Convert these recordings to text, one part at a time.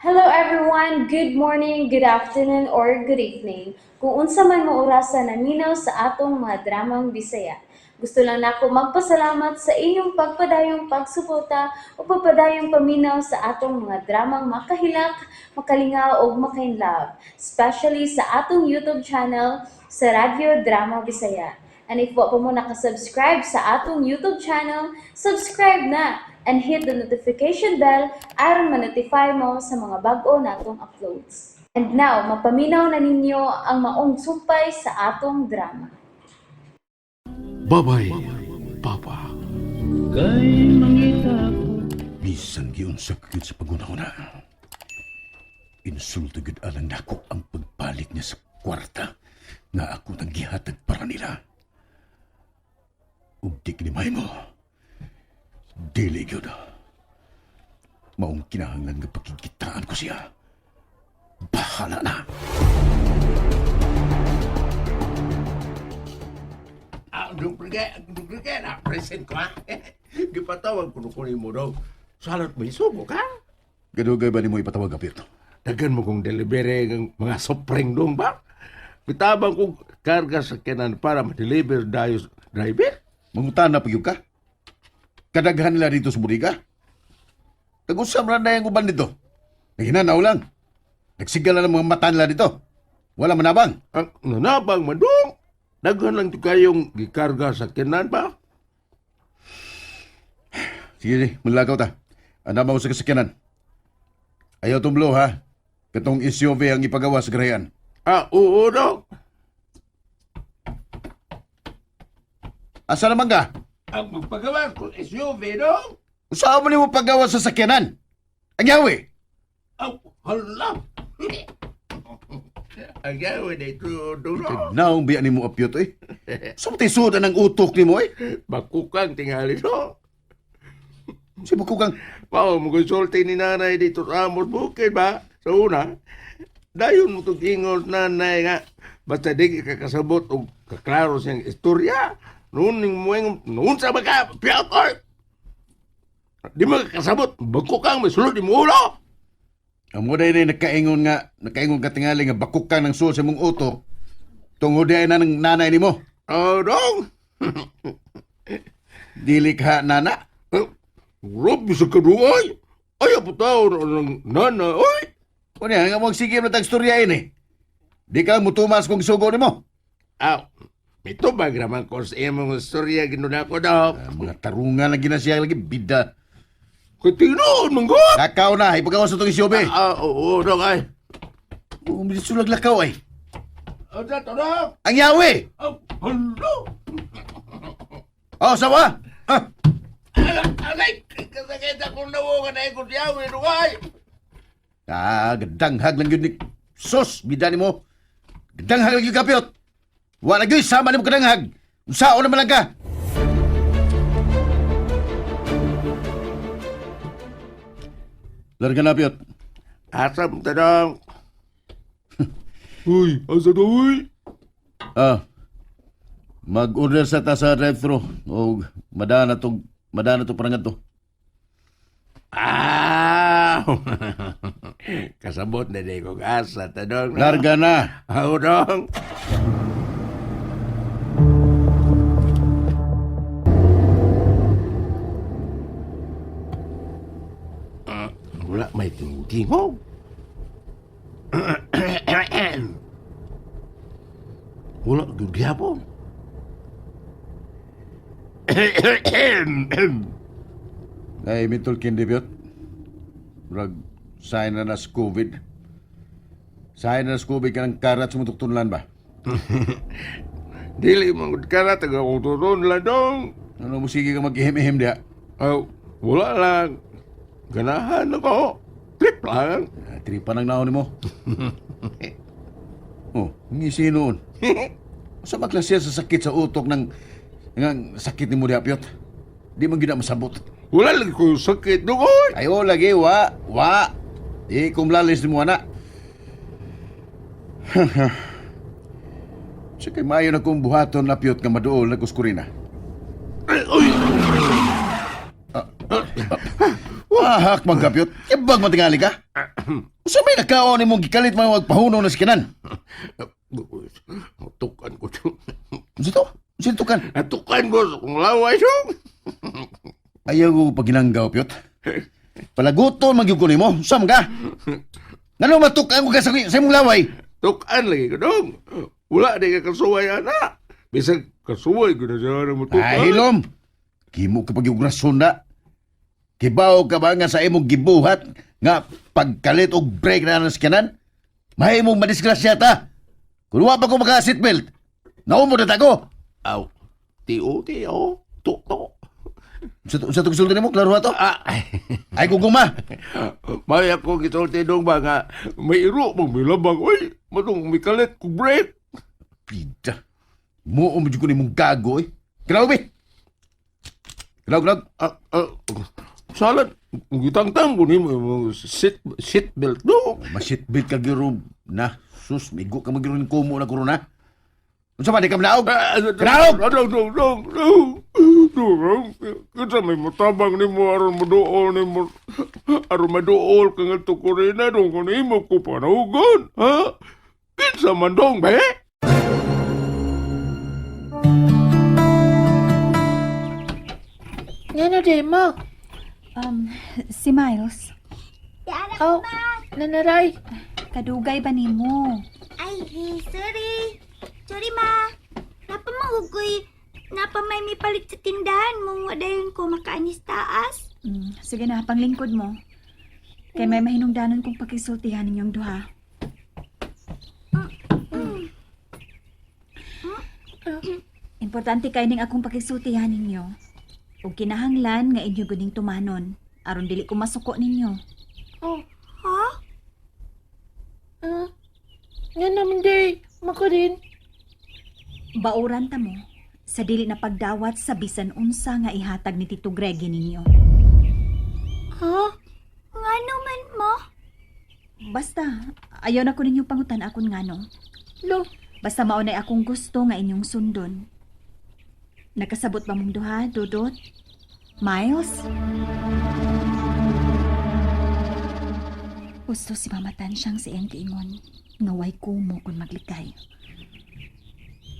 Hello everyone! Good morning, good afternoon, or good evening. Kung unsa man mo orasa naminaw sa atong mga dramang Bisaya. Gusto lang nako magpasalamat sa inyong pagpadayong pagsuporta o pagpadayong paminaw sa atong mga dramang makahilak, makalingaw ug makainlove, especially sa atong YouTube channel sa Radyo Drama Bisaya. And if wa pa mo nakasubscribe sa atong YouTube channel, subscribe na and hit the notification bell aron ma-notify mo sa mga bag-o natong uploads. And now, mapaminaw na ninyo ang maong sumpay sa atong drama. Babay, Papa. Kay mangita ko. Bisan giunsa ka gyud sa paghuna-huna. Insulto gyud alang nako ang pagbalik niya sa kwarta nga ako nang gihatag para nila. Ug di kini mahimo. Dili gyud. Maong kinahanglan nga pakikitaan ko siya. Bahala na. Ah, duplicate, duplicate na present ko ha. Gipatawag ko ko nimo daw. Salot mo isugo ka? Gadugay ba nimo ipatawag apir? Dagan mo kong delivery ng mga sopreng dong ba? Bitabang kong karga sa kanan para ma-deliver dayo driver. Mangutan na pagyud ka. Kadaghan nila dito sa bodega. Tag-usam ra na yung uban dito. Naghinanaw lang. Nagsigal na ng mga mata nila dito. Wala manabang. Ang nanabang madong. Daghan lang to kayong gikarga sa kanan ba? Sige, manlakaw ta. Anama ko sa kasakyanan. Ayaw tumlo ha. Katong SUV ang ipagawa sa garayan. Ah, oo dong. Asa naman ka? Ang magpagawa ko SUV dong. Saan mo nimo pagawa sa sakyanan? Ang yawi! Aw, hala. Ang gawin na ito, dong. Naong biya nimo apyot eh. Sa sudan ang utok nimo eh. Bakukang tingali dong. Si kang Pao, mo konsulti ni nanay dito sa Amos Bukid ba? Sa una, dayon mo itong ingon nanay nga, basta di ka kasabot o kaklaro siyang istorya, noon ning mueng, noon sa baka, piyat oy! Di mo kasabot, bako kang may sulod di mo ulo! Amo dahil na nakaingon nga, nakaingon ka tingali nga bakok ka ng sul sa mong utok. Tungod ay na ng nanay nimo. Oh, dong! Dili ka nana. Eh, Grabe sa kaduay! Ay, apo tao na ng nana, oy! Unya, nga mo sige na tag storya ini. Di ka mutumas kung sugo nimo. Aw, may tubag naman ko sa imong istorya ginuna ko daw. Ah, mga tarungan lang ginasiya lagi bida. Katinoon, manggot! Lakaw na, ipagawa sa itong isyube. Ah, oo, dong, ay. Umilisulag lakaw ay. Oh, dato, dong! Ang yawi! Oh, hello! Oh, sawa! Ah, Alay, kasakit akong nawongan ay kung siyawin, ay! ah gadanghag lang yun ni Sos, bida nimo. Gadanghag lang yun kapyot. Wala gyud sama nimo kadanghag. Unsaon naman lang ka? Larga na, Piot. Asam tanong. Uy, asa to, uy? Ah, mag-order sa ta sa drive-thru o madana to parangat to. Ah! Kasabot na di kong asa, tanong. Larga na. Ako dong. Ah, wala may tingog. Wala gyud gyapon. Ay, mitol kindi, Piot. Murag, sign na na sa COVID. Sign na sa COVID ka ng karat sa mutuktunlan ba? Dili man gud ka na taga kong turon lang dong. Ano mo sige ka mag-ihim-ihim diha? Oh, wala lang. Ganahan ako. Trip lang. Ah, tripa ng naon mo. Oh, ngisi noon. Sa maklasya sa sakit sa utok ng ng sakit ni mo diha, Piot. Di man gina masabot. Wala lang ko sakit dong, oy. Ayo lagi, wa, wa. Di kumlalis ni mo, ana. Sa kay maayo na kong buhaton na Piot nga maduol na kuskurina. Ay, oy. Ahak magkapyot. Ibag matingali ka. Usa may nakaon imong gikalit mga magpahunong na sikinan. Tukan ko to. Unsa to? Unsa to kan? Natukan ko sa kong laway dong. Ayaw ko paginanggaw, Pyot. Palaguton man gyud ko nimo. Unsa man ka? Ngano matukan ko ka sa imong laway? Tukan lagi ko dong. Wala di ka kasuway ana. Bisag kasuway ko na siya na mo tukan. Ay, hilom. Kimo ka pag yung rason na. Kibaw ka ba nga sa imong gibuhat nga pagkalit og break na ng sakyanan? Mahimong madisgrasya ta. Kung wa pa ko maka seatbelt, naumo na tago. Aw. Tiyo, tiyo. To, to. Sa to gisulti nimo, klaro ato. Ah, Ay guguma. may ako gisulti dong ba nga may iro bang may labang. Uy, matong may kalit ko break. Pida. Mo mo jud ko nimong gago eh. Grabe. Grabe, grabe. Ah, ah, salan, gitangtang ko nimo imong seat belt dong. Masitbit ka giro na. Sus, migo ka magiro ng kumo na corona. Unsa man di ka manaog? Grabe! Dong, dong, dong, dong. Dong, kita may matabang nimo aron maduol nimo. Aron maduol ka nga tukurina dong kung imo ko panahugon. Ha? Kinsa man dong, be? Ngano di mo? Si Miles, Oh, nanaray. kadugay ba nimo? Ay, sorry. Sorry, ma. Napamahugoy. Napamay may palit sa tindahan mo. Wadayon ko makaanis taas. Sige na, panglingkod mo. Kay may mahinungdanon kong pakisultihan ninyong duha. Importante kay ning akong pakisultihan ninyo. Ug kinahanglan nga inyo guning tumanon aron dili ko masuko ninyo. Oh, Ha? ah. Ngano man di? Mako din. Bauran ta mo sa dili na pagdawat sa bisan unsa nga ihatag ni Tito Greggy ninyo. Ha? Ngano man mo? Basta, ayaw na ko ninyo pangutan akon ngano. Lo, Basta maunay akong gusto nga inyong sundon. Nakasabot ba mong duha, Dudot? Miles? Gusto si Mama Tansyang sa iyang giingon nga way kumo kung maglikay.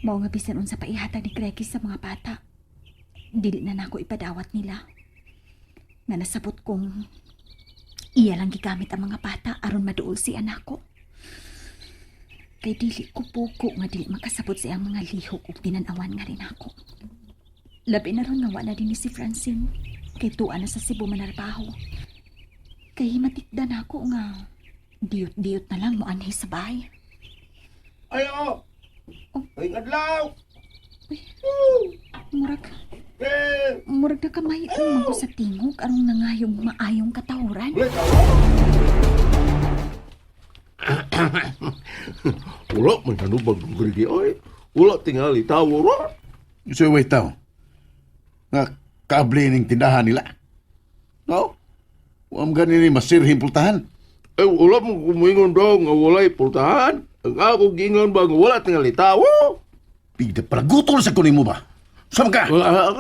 Mao nga bisan unsa pa ihatag ni Greggy sa mga bata. Dili na nako ipadawat nila. Nga nasabot kong iya lang gigamit ang mga bata aron maduol si anak ko. Kay dili ko puko nga dili makasabot sa iyang mga lihok ug tinanawan nga rin ako. Labi na ron nga wa na din ni si Francine. Kay tuwa na sa Cebu manarbaho. Kay himatikdan ako nga diyot-diyot na lang mo anhi sa bahay. Ay, oh. Ay, adlaw. Murag, Eh, murag na kamay man ko sa tingog arong nangayong maayong katahuran. Wala man nanubag ng grigi, oy. Wala tingali tawo ra. So wait tao. Nga kable ning tindahan nila. No? Wa man gani ni masirhing pultahan. Eh, wala mo kumingon daw nga walay pultahan. Ang ako gingon ba nga wala tingali tawo? Pida palagutol sa kunin mo ba? Sama ka? Wala,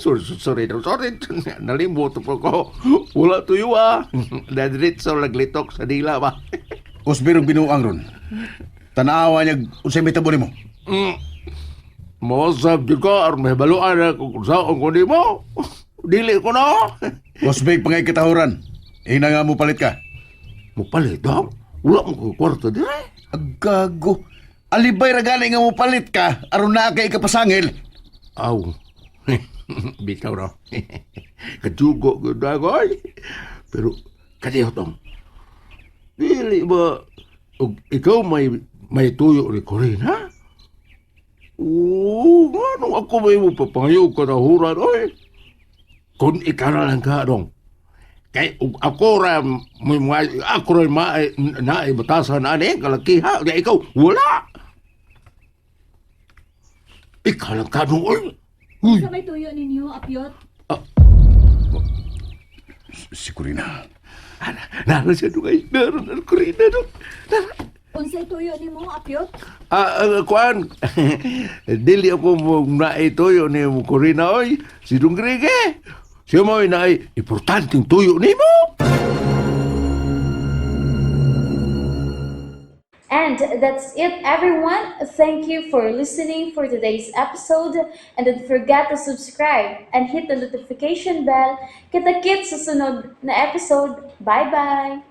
sorry, sorry, sorry. Nalimot po ko. Wala tuyo ah. Nadiritso naglitok sa dila ba. Usbirong binuang ron. Tanawa niya unsay may tabo nimo. Mawasab jud ko aron mahibaluan na kung saan ko nimo. Dili ko na. Usbig pangay katahuran. Ina nga mo palit ka. Mupalit daw. Wala mo ko kwarta dire. Agago. Alibay ra gani nga mo palit ka aron naa kay ikapasangil. Aw. Bitaw raw. Kadugo ko na ako, ay. Pero kadiyo tong. Dili ba og ikaw may tuyo ni Corina? Oo, ngano ako may mo papangayo katahuran, oy. Kung ikaw na lang ka, dong. Kay ug ako ra may mga ako ra ma na batasan ani kalakiha di ikaw wala. Ikaw lang ka dong, oy. Uy. Sa may tuyo ninyo, Apyot? Si Corina. Nara siya dong ay. Nara na Corina dong. Nara. Unsay tuyo nimo, Apyot? Ah, ah, kuan. Dili ako mo naituyo ni mo Corina oy. Si Dong Grige. Siya mo na ay importanteng tuyo nimo. And that's it, everyone. Thank you for listening for today's episode. And don't forget to subscribe and hit the notification bell. Kita-kits sa sunod na episode. Bye-bye!